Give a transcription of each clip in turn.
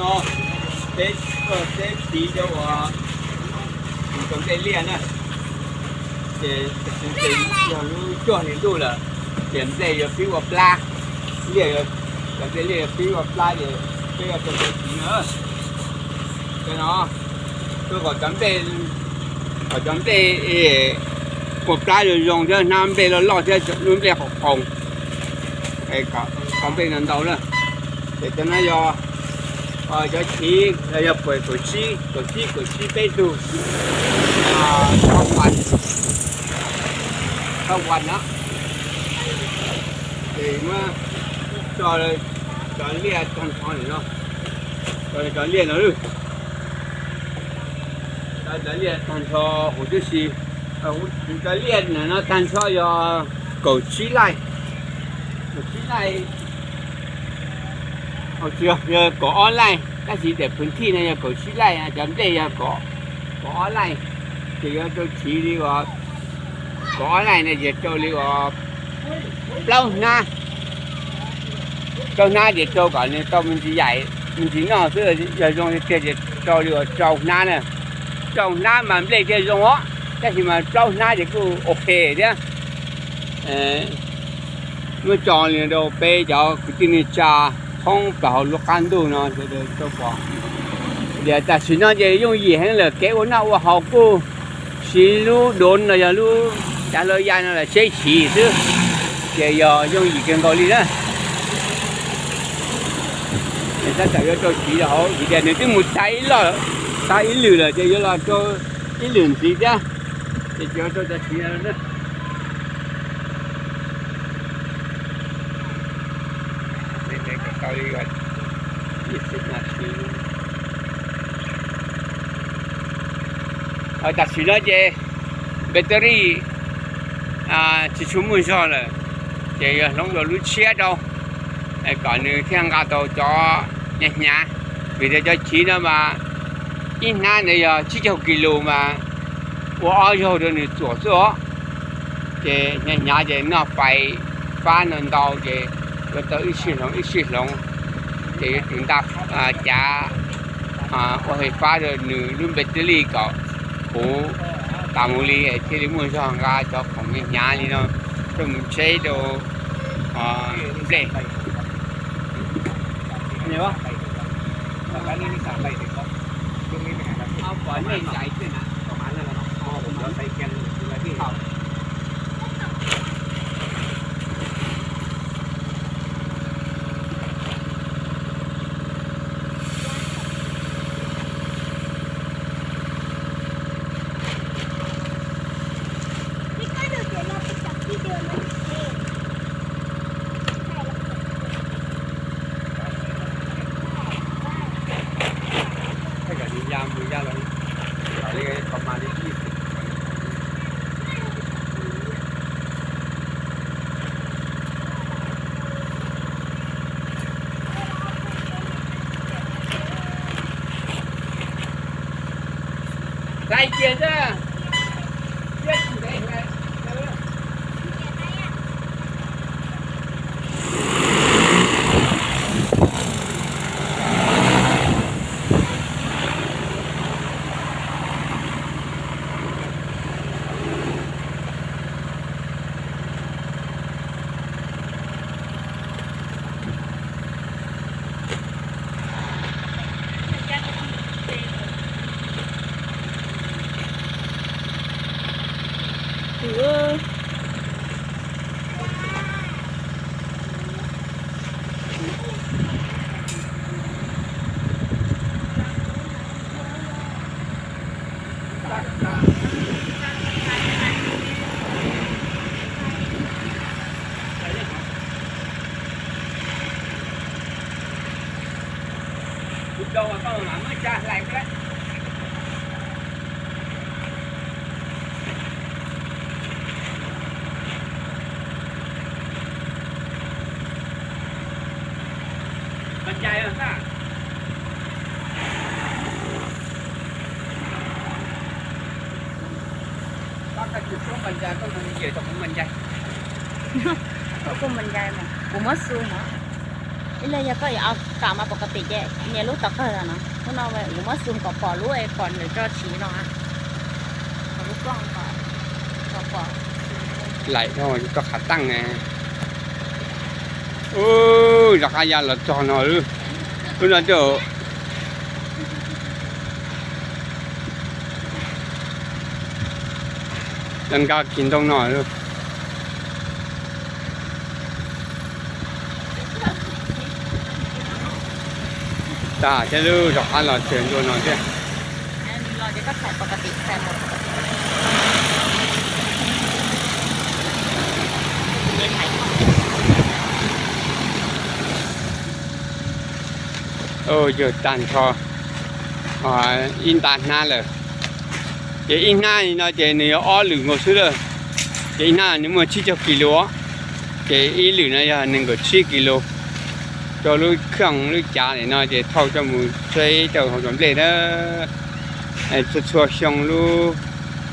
No, peb, peb txiv cov uas tus cov nplej liaj na, ces yog lub cuaj hli ntuj lawm, ces nplej yuav pib ua plab, liaj, cov nplej liaj yuav pib ua plab ces peb yuav tau cov txiv no, cov no, tuaj kom cov nplej, kom cov nplej ua plab zoo zoo thiab hnab nplej loj loj thiab lub nplej qaum qaum, kom nplej ntau ntau na. Ces cov no yog cov chiv los yog phuam kaum tsib, kaum tsib, kaub tsib peb tug, kaub vas, kaub vas no. Ces muab tso cov liaj tag nrho no, tso cov liaj no, tso cov liaj tag nrho huv tib si. Cov liaj no tag nrho yog kaum tsib laij, kaum tsib laij, yog kaum ob laij, tab sis tej phwv thij no yog kaum tsib laij, cov nplej yog kaum ob laij, ces yuav rau chiv li uas kaum ob laij no ces rau li uas plaub hnab, plaub hnab ces rau kom nws tau me ntsis yaim me ntsis noj xwb, yog zoo tiag ces rau li uas rau hnab na. Rau hnab mas nplej thiaj zoo os, tab sis mas plaub hnab ces kuj ok thiab. Muab tso li rau peb cov kwv tij neej tsa thoob plaws hauv lub qab ntuj no sawv daws tau pom tias tam sim no ces yooj yim heev lawm, kev ua noj ua haus kuj siv lub dov los yog lub cav lav ya no los tseb chiv xwb, ces yog yooj yim kawg nkaus li na. Tab tom yuav rau chiv rau hauv vim tias nws twb mus tag ib lwm lawm ces yuav los rau ib lwm ntxiv thiab, ces yuav rau cov chiv no. Tam sim no ces battery tsis tshua muaj zog lawm, ces yuav hloov dua lub tshiab rau, kom nws thiaj nqa tau cov hnyav hnyav, vim tias cov chiv no mas ib hnab ntawd yog tsib caug kis lus mas ua ob zaug rau nws txuam xwb os. Ces hnyav hnyav ces noj fais fab no ntau ces yuav tau ib sij hloov ib sij hloov, ces yuav tsum nta cav ua fais fab rau nws lub battery kom puv tas mus li thiaj li muaj zog nqa cov khoom hnyav hnyav li no coj mus tsheb rau nplej. Koj kuj mas ncaim mas kuv muab xu mas. Ib leeg yog koj yuav kam mas pom koj tim ces nias lub tau kawg no. Lub no yuav muab zoom kom pom lub es pom ntawm tso siv no. Laim rau koj qhav teej ne. Ub, rov qab ya los txog no lub, lub no coj nkag kis ntoo no. Tas thiab lub, rov qab los txog ntua no thiab. Yawg tag nrho ib nta hnab lawm. Ces ib hnab no ces nws yog ob lwm nkaus xwb lawm. Ces ib hnab nws muaj tsib caug kis lus, ces ib lwm no yog nees nkaum tsib kis lus. Rau lub khoom lub cav li no ces thauj coj mus tseb rau hauv cov nplej na. Txhua txhua xyoo lub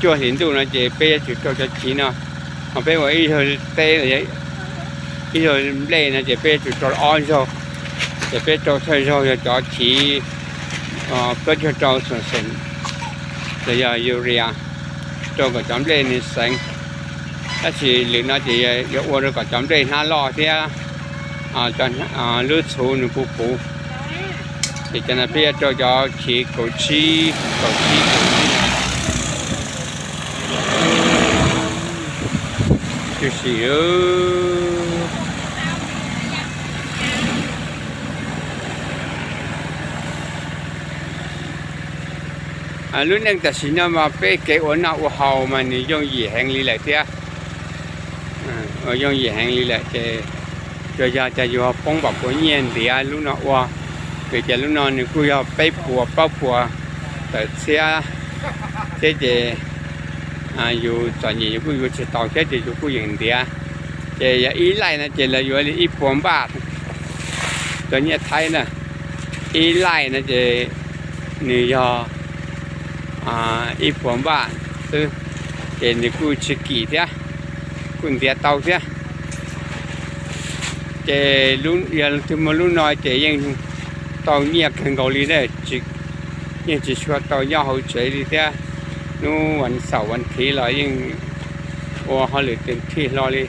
cuaj hlis ntuj no ces peb yuav tsum rau cov chiv no. Ho peb ua ib zaug teb, ib zaug nplej no ces peb yuav tsum rau ob zaug. Ces peb rau thawj zaug yog cov chiv plaub caug rau xeem, los yog urea, rau kom cov nplej nws xeev. Tab sis lwm no ces yuav ua rau kom cov nplej hnab loj thiab lub txhuv nws puv puv. Ces cov no peb yuav rau cov chiv kaum tsib, kaum tsib, kaum tsib tib si. Lub neej tam sim no mas peb kev ua noj ua haus mas nws yooj yim heev li lawm thiab. Yooj yim heev li lawm ces tsuas yog cas yus ho poob npaum puas nyiaj ntiav lub no ua, vim tias lub no nws kuj yog peb puas plaub puas tawm txhiab thiab ces yus txom nyem yus kuj yuav tsis tau thiab ces yus kuj yeem ntiav. Ces yog ib laij no ces lawv yuav li ib puas npaj, cov nyiaj Thaib na, ib laij no ces nws yog ib puas npaj xwb, ces nws kuj tsis kim thiab, kuj ntiav tau thiab. Ces yog leej twg muaj lub no ces yeej tau nyiaj kawg nkaus li na, yeej tsis tshua tau nyob hauv tsev li thiab. Hnub vas xaum vas thiv los yeej ua hauj lwm tes thij hlo li.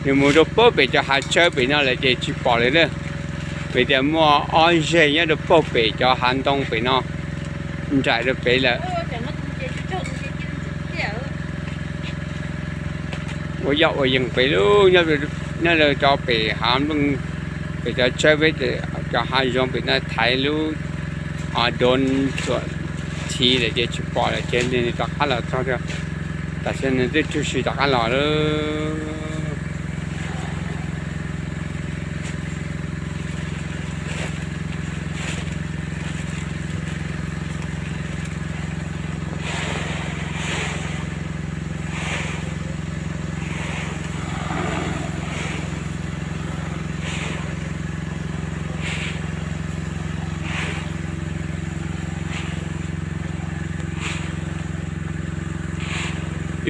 Nws mus rau puag pem cov hav tsawb pem no lawm ces tsis pom lawm na, vim tias muaj ob zeg nyob rau puag pem cov hav ntoo pem no nraim rau pem lawm. Ua yoj ua yees pem lub, nyob rau cov pem hav nplooj, pem cov tsawb peb cov hav zoov pem no thaiv lub drone txuam txhiv lawm ces tsis pom lawm ces nws rov qab los txog. Tam sim nws twb tshwm sim rov qab los lawm.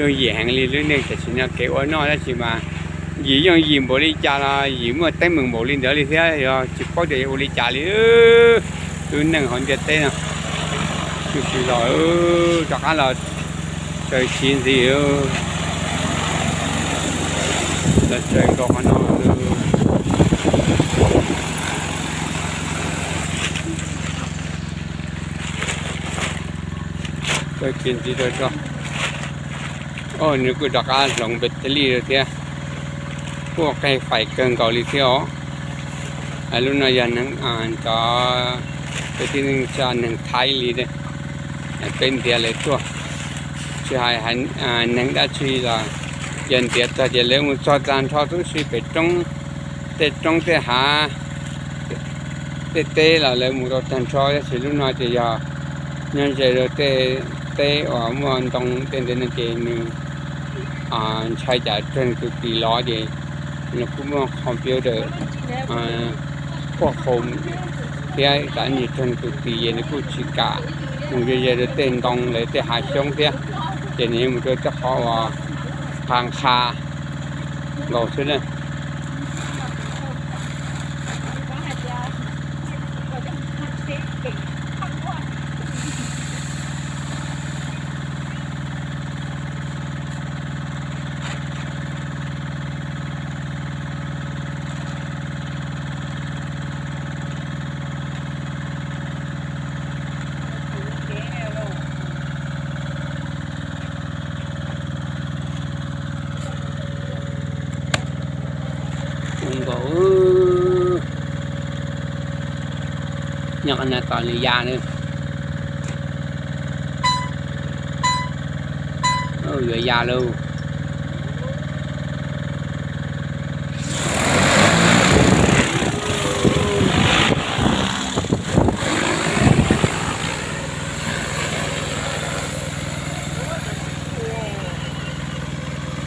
Yooj yim heev li lub neej tam sim no kev ua noj tab sis mas yim yooj yim npaum li cas los yim muaj teeb meem npaum li ntawd li thiab, yog tsis paub tias yuav ua li cas li. Lub neej hauv ntiaj teb no, tshwm sim los rov qab los tsaws chiv ntxiv, los tsaws nkaus qhov no. Tsaws chiv ntxiv rau tso. Nws kuj rov qab hloov npe te lij rau thiab, kuj qe fais kawg nkaus li thiab os. Lub no yog neeg, cov kwv tij neej tsa neeg Thaib li, peb ntiav lawv tuaj, tsis hais neeg dab tsi los yog ntiav txog ces lawv mus txog tag nrho tub si pem roob, tej roob tej hav, tej teb los lawv mus rau tag nrho, tab sis lub no ces yog nyob ze rau tej teb uas muaj ntoo tej ntawd no ces nws ntshai cas raug nws tus tis los ces nws kuj muaj computer, phuaj qhoo thiab cov nyiam raug nws tus tis ces nws kuj tsis kam mus ze ze rau tej ntoo lawv tej hav xyoob thiab, ces nws yuav mus rau tej qhov uas qha nqha nkaus xwb na. Nyob qhov no tos nws ya na. Yuav ya lauj.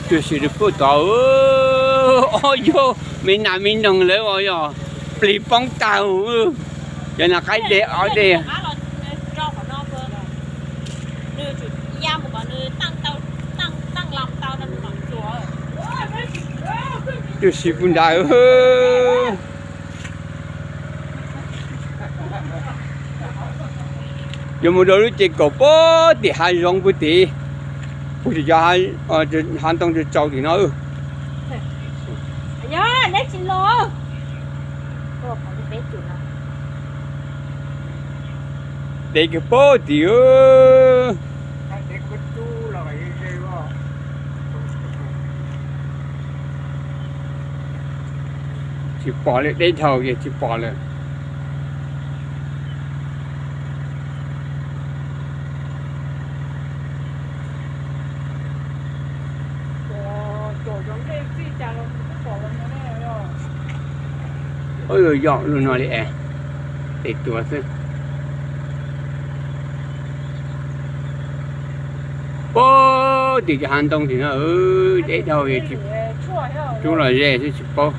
Tiam sis puag tod, o yog me nas me noog lawm os, yog plig poob tag. Cov no qaib dej ob dej. Tiam sis puag nrad, yuav mus rau lub ces kaum puag tim hav zoov puag tim, puag tim cov hav ntoo tsaus tsaus tim no. Deb kawg puag tim. Tsis pom li, deb dhau ces tsis pom lawm. Ub, yog lub no li es, tes tuav xwb. Puag tim cov hav ntoo tim no, deb dhau, tsuas los ze xwb tsis paub.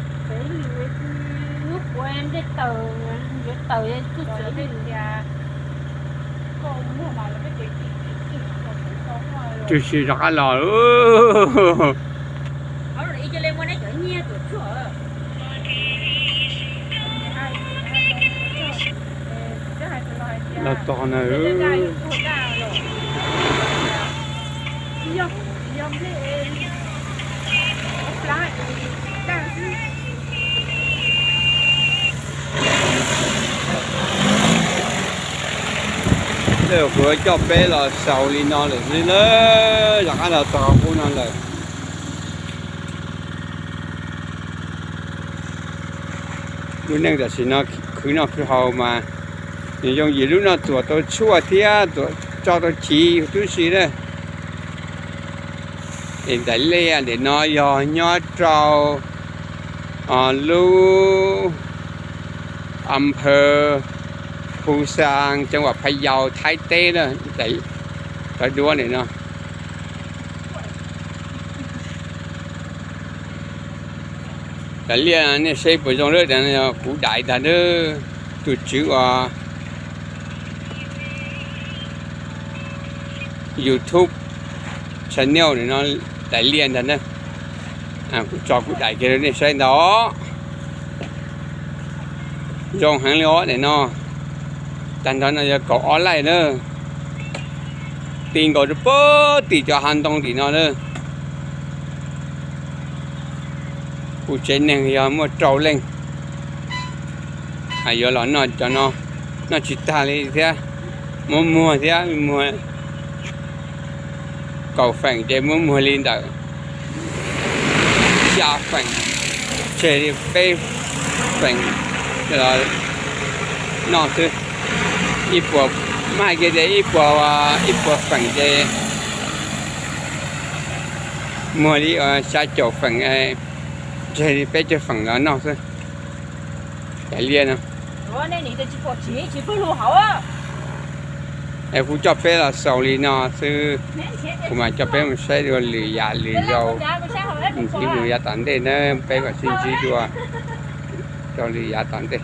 Tiam sis rov qab los. Los txog na. Tej kuv coj peb los xaus li no lawm xwb na, rov qab los txog qub no lawm. Lub neej tam sim no khwv noj khwv haus mas nws yooj yim, lub no tuam tau tshuaj thiab tuam tso tau chiv huv tib si na. Es ntais liaj ntawm no yog nyob rau lub อำเภอภูซาง จังหวัดพะเยา Thaib teb na, cov duab ntawm no. Ntais liaj nej saib puas zoo lawm, kuv daim ntag na, tus tswv uas YouTube channel no ntais liaj ntag na. Kuv tso kuv daim kiag rau nej saib ntag. Zoo heev li os ntawm no. Tag nrho no yog kaum ob laij na. Ti nkaus rau puag tim cov hav ntoo tim no na. Kuv tsev neeg yog muaj rau leej. Yuav los noj cov no, noj tsis tag li thiab, muab muag thiab, muag kaum feem ces muab muag li ntawm xya feem, tseg li peb feem los noj xwb. Ib puas, mas hais kiag tias ib puas, ib puas feem ces muag li xya caum feem, tseg li peb caug feem los noj xwb. Cov liaj no. Es kuv coj peb los xaus li no xwb, kuv mam coj peb mus saib dua lwm yam lwm zaus ntxiv mus yav tom ntej na, peb mam sib ntsib dua rau lwm yav tom ntej.